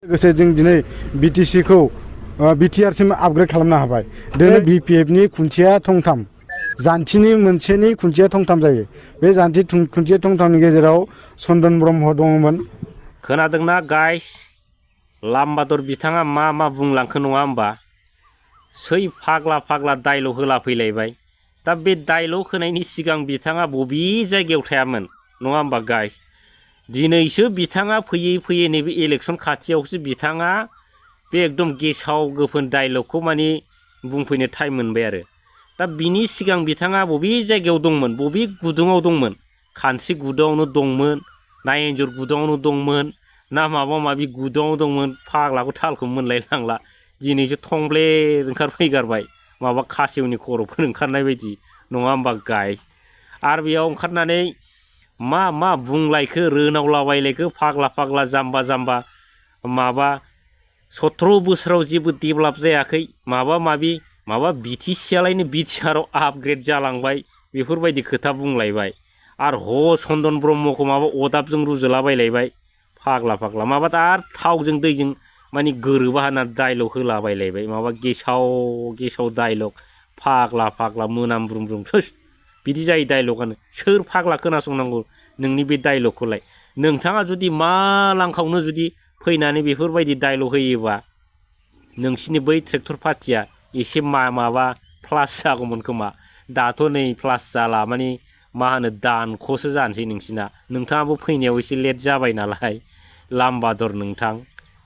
लोगोसे जों दिनै BTC खौ BTR सिम आपग्रेड खालामनो हाबाय। दिनै BPF नि खुन्थिया थंथाम, जान्थिनि मोनसेनि खुन्थिया थंथाम जायो। बे जान्थि खुन्थिया थंथामनि गेजेराव चन्दन ब्रह्म दङमोन। खोनादोंना गाइस? लाम्बादर बिथाङा मा बुंलांखो नङा होमबा? सै फाग्ला डाइलग होला फैलायबाय। दा बे डाइलग होनायनि सिगां बिथाङा बबे जायगायाव थायामोन नङा होमबा गाइस? दिनैसो बिथाङा फैयै नैबे इलेक्सन खाथियावसो बिथाङा बे एकदम गेसाव गोफोन डाइलगखौ माने बुंफैनो टाइम मोनबाय आरो। दा बिनि सिगां बिथाङा बबे जायगायाव दंमोन, बबे गुदुङाव दंमोन? खानस्रि गुदुङावनो दंमोन ना एन्जर गुदुङावनो दंमोन ना माबा माबि गुदुङाव दंमोन? फाग्लाखौ थालखौ मोनलाय लांला। दिनैसो थंब्ले ओंखारफैगारबाय, माबा खासेवनि खर'फोर ओंखारनाय बायदि नङा होमबा गाइस? आरो बेयाव ओंखारनानै मा बुंलायखो, रोनावलाबायलायखो फाग्ला जाम्बा माबा 17 बोसोराव जेबो डेभेलप जायाखै, माबा BTC आलायनो BTR आव आपग्रेड जालांबाय, बेफोरबायदि खोथा बुंलायबाय। आरो चन्दन ब्रह्मखौ माबा अदाबजों रुजुलाबायलायबाय। फाग्ला माबा दा आरो थावजों दैजों माने गोरोबा होनना डाइलग होलाबायलायबाय। माबा गेसाव डाइलग, फाग्ला मोनामब्रुम थोस, बिदि जायो डाइलगानो। सोर फाग्ला खोनासंनांगौ नोंनि बे डाइलगखौलाय? नोंथाङा जुदि मा लांखावनो जुदि फैनानै बेफोरबायदि डाइलग होयोबा नोंसिनि बै ट्रेक्टर पार्टिया एसे माबा प्लास जागौमोन खोमा। दाथ' नै प्लास जाला, माने मा होनो दानख'सो जानोसै नोंसिना। नोंथाङाबो फैनायाव एसे लेट जाबाय नालाय लाम्बादर नोंथां।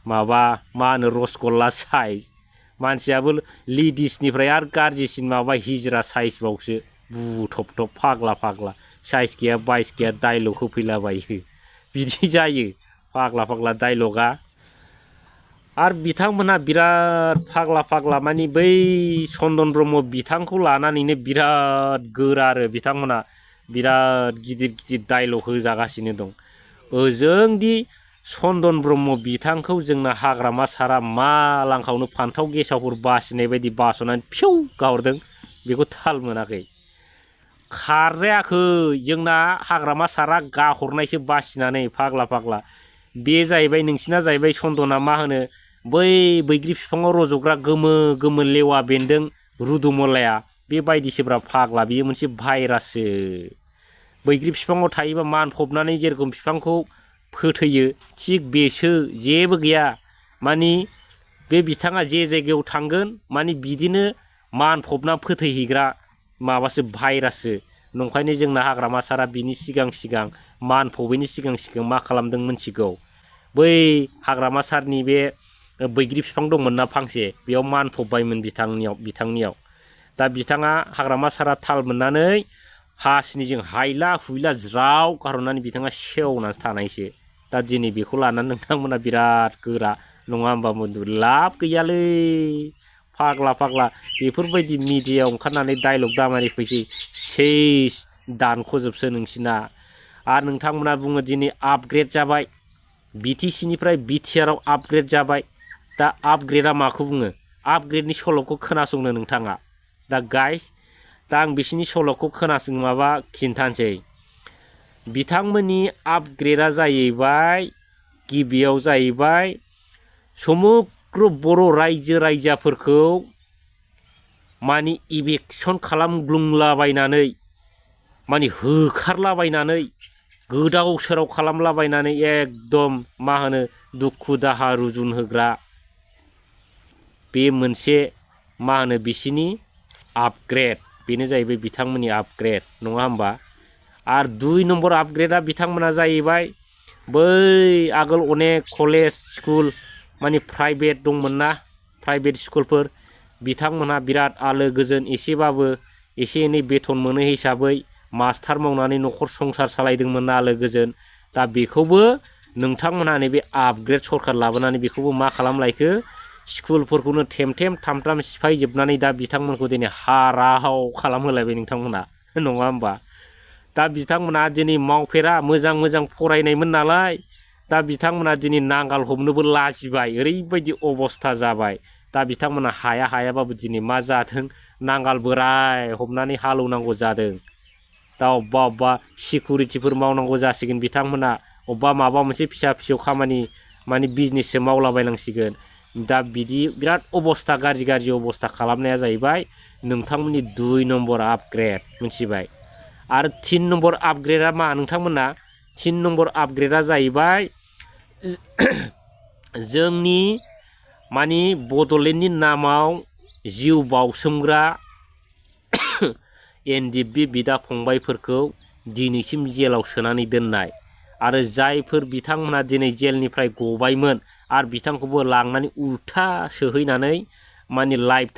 माबा मा होनो रसगल्ला साइज, मानसियाबो लेडिसनिफ्राय आरो गाज्रिसिन माबा हिजरा साइजबावसो बुथब फाग्ला साइज गैया बाइस गैया डाइलग होफैलाबायो। बिदि जायो फाग्ला डाइलगा। आरो बिथांमोनहा बिराद फाग्ला माने बै चन्दन ब्रह्म बिथांखौ लानानैनो बिराद गोरा आरो बिथांमोना बिराद गिदिर डाइलग होजागासिनो दं। ओजोंदि चन्दन ब्रह्म बिथांखौ जोंना हाग्रामा सारा मा लांखावनो फान्थाव गेसावफोर बासिनाय बायदि बास'नानै फिउ गाहरदों, बेखौ थाल मोनाखै। खारजायाखै जोंना हाग्रामा सारा गाहरनायसो बासिनानै फाग्ला। बे जाहैबाय नोंसिना जाहैबाय चन्दना मा होनो बै बैग्रि बिफाङाव रज'ग्रा गोमो लेवा बेन्दों रुदुमलाया बेबायदिसोब्रा फाग्ला। बेयो मोनसे भाइराससो। बैग्रि बिफाङाव थायोबा मानफबनानै जेरखम बिफांखौ फोथैयो, थिग बेसो जेबो गैया। माने बे बिथाङा जे जायगायाव थांगोन माने बिदिनो मानफबना फोथैहैग्रा माबासो, भाइराससो। नंखायनो जोंना हाग्रामा सारा बिनि सिगां मानफबैनि सिगां मा खालामदों मिथिगौ? बै हाग्रामा सारनि बे बैग्रि बिफां दंमोन ना फांसे, बेयाव मानफबबायमोन बिथांनियाव। दा बिथाङा हाग्रामा सारा थाल मोननानै हासिनिजों हायला हुइला ज्राव गारहरनानै बिथाङा सेवनासो थानायसो। दा दिनै बेखौ लानानै नोंथांमोना बिराद गोरा नङा होमबा? लाब गैयालै फाग्ला बेफोरबायदि मिडियायाव ओंखारनानै डाइलग दामारि फैसै सेस दानख'जोबसो नोंसिना। आरो नोंथांमोना बुङो दिनै आपग्रेड जाबाय, BTC निफ्राय BTR आव आपग्रेड जाबाय। दा आपग्रेडा माखौ बुङो? आपग्रेडनि सल'खौ खोनासंनो नोंथाङा। दा गाइस, दा आं बिसिनि सल'खौ खिन्थानोसै। बिथांमोननि आपग्रेडा जाहैबाय, गिबियाव जाहैबाय समग्र बर' रायजो राजाफोरखौ माने इभेकसन खालामग्लुंलाबायनानै, माने होखारलाबायनानै, गोदाव सोराव खालामलाबायनानै एकदम मा होनो दुखु दाहा रुजुन होग्रा बे मोनसे मा होनो बिसिनि आपग्रेड। बेनो जाहैबाय बिथांमोननि आपग्रेड नङा होमबा? आरो 2 नम्बर आपग्रेडा बिथांमोना जाहैबाय बै आगोल अनेक कलेज स्कुल माने प्राइभेट दंमोन ना, प्राइभेट स्कुलफोर, बिथांमोनहा बिराद आलो गोजोन एसेबाबो एसे एनै बेथन मोनो हिसाबै मास्टार मावनानै न'खर संसार सालायदोंमोन आलो गोजोन। दा बेखौबो नोंथांमोनहा नैबे आपग्रेड सरखार लाबोनानै बेखौबो मा खालामलायखो? स्कुलफोरखौनो थेमथेम थामथाम सिफायजोबनानै दा बिथांमोनखौ दिनै हाराहाव खालामहोलायबाय नोंथांमोना नङा होमबा? दा बिथांमोना दिनै मावफेरा मोजां फरायनायमोन नालाय, दा बिथांमोना दिनै नांगाल हमनोबो लाजिबाय, ओरैबायदि अबस्था जाबाय। दा बिथांमोना हायाबाबो दिनै मा जादों? नांगाल बोराय हमनानै हालौनांगौ जादों। दा अबेबा सिकिउरिटिफोर मावनांगौ जासिगोन बिथांमोना, अबेबा माबा मोनसे फिसा फिसौ खामानि माने बिजनेससो मावलाबायनांसिगोन दा बिदि बिराद अबस्था गाज्रि अबस्था खालामनाया जाहैबाय नोंथांमोननि 2 नम्बर आपग्रेड मिथिबाय आरो 3 नम्बर आपग्रेडा मा नोंथांमोना 3 नम्बर आपग्रेडा जाहैबाय जोंनि माने बड'लेण्डनि नामाव जिउ बाउसोमग्रा एनडिएफबि बिदा फंबायफोरखौ दिनैसिम जेलाव सोनानै दोननाय आरो जायफोर बिथांमोना दिनै जेलनिफ्राय गबायमोन आरो बिथांखौबो लांनानै उल्था सोहैनानै माने लाइफ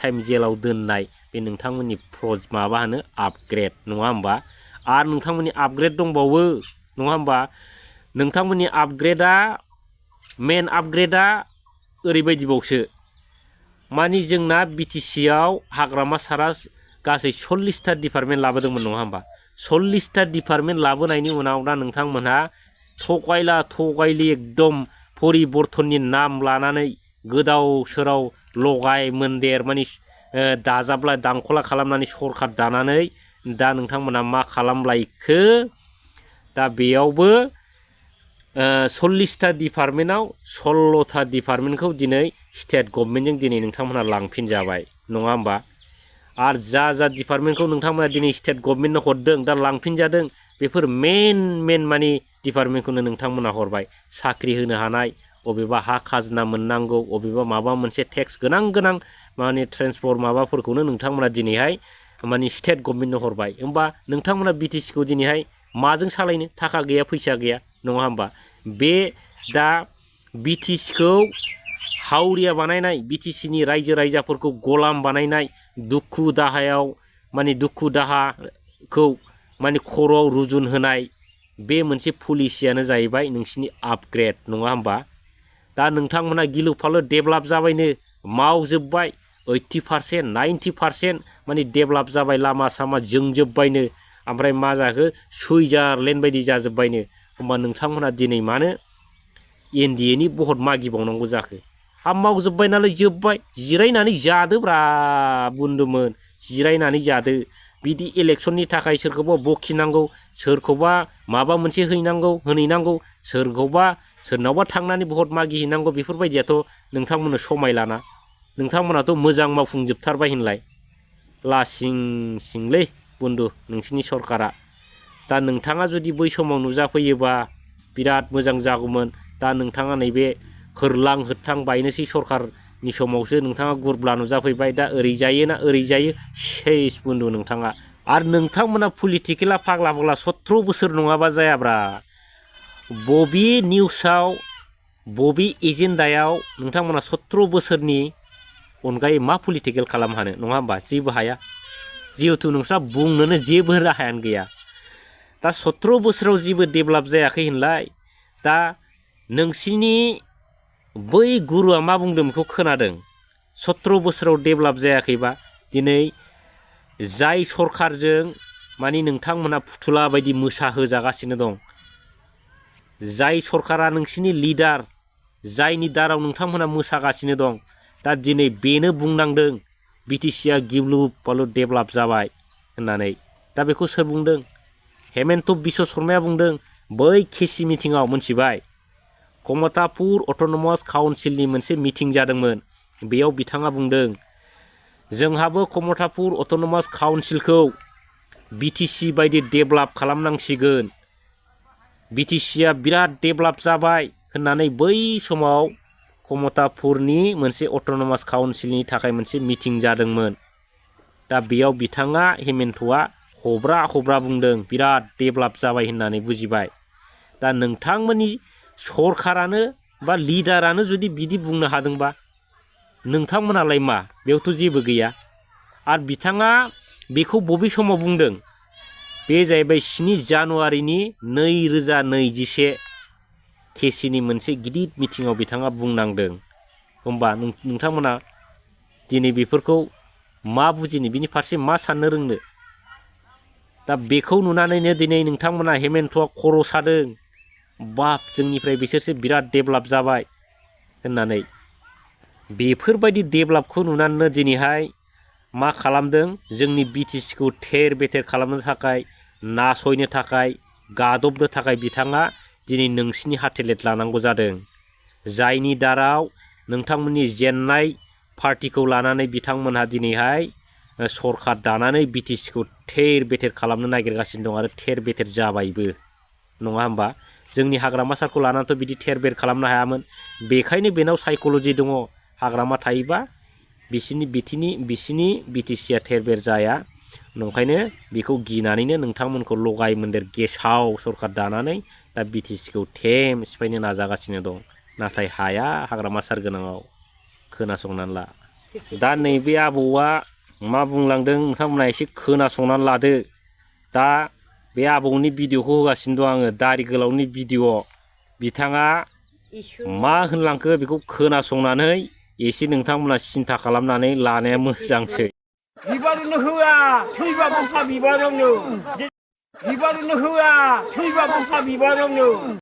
टाइम जेलाव दोननाय बे नोंथांमोननि माबा होनो आपग्रेड नङा होमबा आरो नोंथांमोननि आपग्रेड दंबावो नङा होमबा नोंथांमोननि आपग्रेडा मेन आपग्रेडा ओरैबायदिबावसो माने जोंना बिटिसिआव हाग्रामा सारा गासै 40टा डिपार्टमेन्ट लाबोदोंमोन नङा होमबा 40टा डिपार्टमेन्ट लाबोनायनि उनाव दा नोंथांमोनहा थगायलि एकदम परिबर्तननि नाम लानानै गोदाव सोराव लगाय मोनदेर माने दाजाबला दांखला खालामनानै सरखार दानानै दा नोंथांमोनहा मा खालामलायखो दा बेयावबो 40टा डिपार्टमेन्टआव 16टा डिपार्टमेन्टखौ दिनै स्टेट गभर्नमेन्टजों दिनै नोंथांमोनहा लांफिनजाबाय नङा होमबा आरो जा डिपार्टमेन्टखौ नोंथांमोना दिनै स्टेट गभर्नमेन्टनो हरदों दा लांफिनजादों बेफोर मेन माने डिपार्टमेन्टखौनो नोंथांमोना हरबाय साख्रि होनो हानाय अबेबा हा खाजोना मोननांगौ अबेबा माबा मोनसे टेक्स गोनां माने ट्रेन्सपर्ट माबाफोरखौनो नोंथांमोना दिनैहाय माने स्टेट गभर्नमेन्टनो हरबाय होमबा नोंथांमोना बिटिसिखौ दिनैहाय माजों सालायनो थाखा गैया फैसा गैया नङा होमबा बे दा बिटिसिखौ हावरिया बानायनाय बिटिसिनि रायजो राजाफोरखौ गलाम बानायनाय दुखु दाहाखौ माने खर'आव रुजुन होनाय बे मोनसे पलिसियानो जाहैबाय नोंसिनि आपग्रेड नङा होमबा दा नोंथांमोना गिलु फालु डेभेलप जाबायनो मावजोब्बाय 80% 90% माने डेभेलप जाबाय लामा सामा जोंजोब्बायनो ओमफ्राय मा जाखो सुइजारलेण्ड बायदि जाजोब्बायनो होमबा नोंथांमोना दिनै मानो एनडिएनि भट मागिबावनांगौ जाखो हा मावजोब्बाय नालाय जोब्बाय जिरायनानै जादोब्रा बुंदोंमोन जिरायनानै जादो बिदि इलेक्सननि थाखाय सोरखौबा बखिनांगौ सोरखौबा माबा मोनसे होनैनांगौ सोरनावबा थांनानै भट मागिहैनांगौ बेफोरबायदियाथ' नोंथांमोननो समाय लाना नोंथांमोनाथ' मोजां मावफुंजोबथारबाय होनलाय लासिंसिंलै बन्धु नोंसिनि सरकारा दा नोंथाङा जुदि बै समाव नुजाफैयोबा बिराद मोजां जागौमोन दा नोंथाङा नैबे होरलां होथां बायनोसै सरकारनि समावसो नोंथाङा गुरब्ला नुजाफैबाय दा ओरै जायो ना ओरै जायो सेस बन्धु नोंथाङा आरो नोंथांमोना पलिटिकेला फाग्ला 17 बोसोर नङाबा जायाब्रा बबे निउसाव बबे एजेन्डायाव नोंथांमोना 17 बोसोरनि अनगायै मा पलिटिकेल खालामनो हानो नङा होमबा जेबो हाया जिहेथु नोंस्रा बुंनोनो जेबो राहायानो गैया दा 17 बोसोराव जेबो डेभेलप जायाखै होनलाय दा नोंसिनि बै गुरुआ मा बुंदों बेखौ खोनादों 17 बोसोराव डेभेलप जायाखैबा दिनै जाय सरकारजों माने नोंथांमोना फुथुला बायदि मोसाहोजागासिनो दं जाय सरकारा नोंसिनि लिडार जायनि दाराव नोंथांमोना मोसागासिनो दं दा दिनै बेनो बुंनांदों बिटिसिआ गिलु बालु डेभेलप जाबाय होननानै दा बेखौ सोर बुंदों हेमन्त बिश्व शर्माया बुंदों बै केसि मिटिङाव मोनथिबाय कमतापुर अट'नमास काउन्सिलनि मोनसे मिटिं जादोंमोन बेयाव बिथाङा बुंदों जोंहाबो कमतापुर अट'नमास काउन्सिलखौ बिटिसि बायदि डेभेलप खालामनांसिगोन बिटिसिआ बिराद डेभेलप जाबाय होननानै बै समाव कमतापुरनि मोनसे अट'नमास काउन्सिलनि थाखाय मोनसे मिटिं जादोंमोन दा बेयाव बिथाङा हेमन्तआ हब्रा बुंदों बिराद डेभेलप जाबाय होननानै बुजिबाय दा नोंथांमोननि सरकारानो बा लिडारानो जुदि बिदि बुंनो हादोंबा नोंथांमोनालाय मा बेयावथ' जेबो गैया आरो बिथाङा बेखौ बबे समाव बुंदों बे जाहैबाय 7 जानुवारिनि 2021 केसिनि मोनसे गिदिर मिटिङाव बिथाङा बुंनांदों होमबा नोंथांमोना दिनै बेफोरखौ मा बुजिनो बिनि फारसे मा साननो रोंनो दा बेखौ नुनानैनो दिनै नोंथांमोना हेमन्तआ खर' सादों बाप जोंनिफ्राय बिसोरसो बिराद डेभेलप जाबाय होननानै बेफोरबायदि डेभेलपखौ नुनानैनो दिनैहाय मा खालामदों जोंनि बिटिसिखौ थेर बेथेर खालामनो थाखाय नासयनो थाखाय गादबनो थाखाय बिथाङा दिनै नोंसिनि हाथेलेट लानांगौ जादों जायनि दाराव नोंथांमोननि जेननाय पार्टिखौ लानानै बिथांमोनहा दिनैहाय सरखार दानानै बिटिसिखौ थेर बेथेर खालामनो नागिरगासिनो दं आरो थेर बेथेर जाबायबो नङा होमबा जोंनि हाग्रामा सारखौ लानानैथ' बिदि थेर बेर खालामनो हायामोन बेखायनो बेनाव साइक'ल'जि दङ हाग्रामा थायोबा बिसिनि बिटिसिया थेर बेर जाया नंखायनो बेखौ गिनानैनो नोंथांमोनखौ लगाय मोन्देर गेसाव सरखार दानानै दा बिटिसिखौ थेम सिफायनो नाजागासिनो दं नाथाय हाया हाग्रामा सार गोनाङाव खोनासंनानै ला दा नैबे आबौआ मा बुंलांदों नोंथांमोना एसे खोनासंनानै लादो दा बे आबौनि भिडिअ'खौ होगासिनो दं आङो दारि गोलावनि भिडिअ' बिथाङा मा होनलांखो बेखौ खोनासंनानै एसे नोंथांमोना सिन्था खालामनानै लानाया मोजांसै बिबारनो होआ थैबा बसा बिबारावनो बिबारनो होआ थैबा बसा बिबारावनो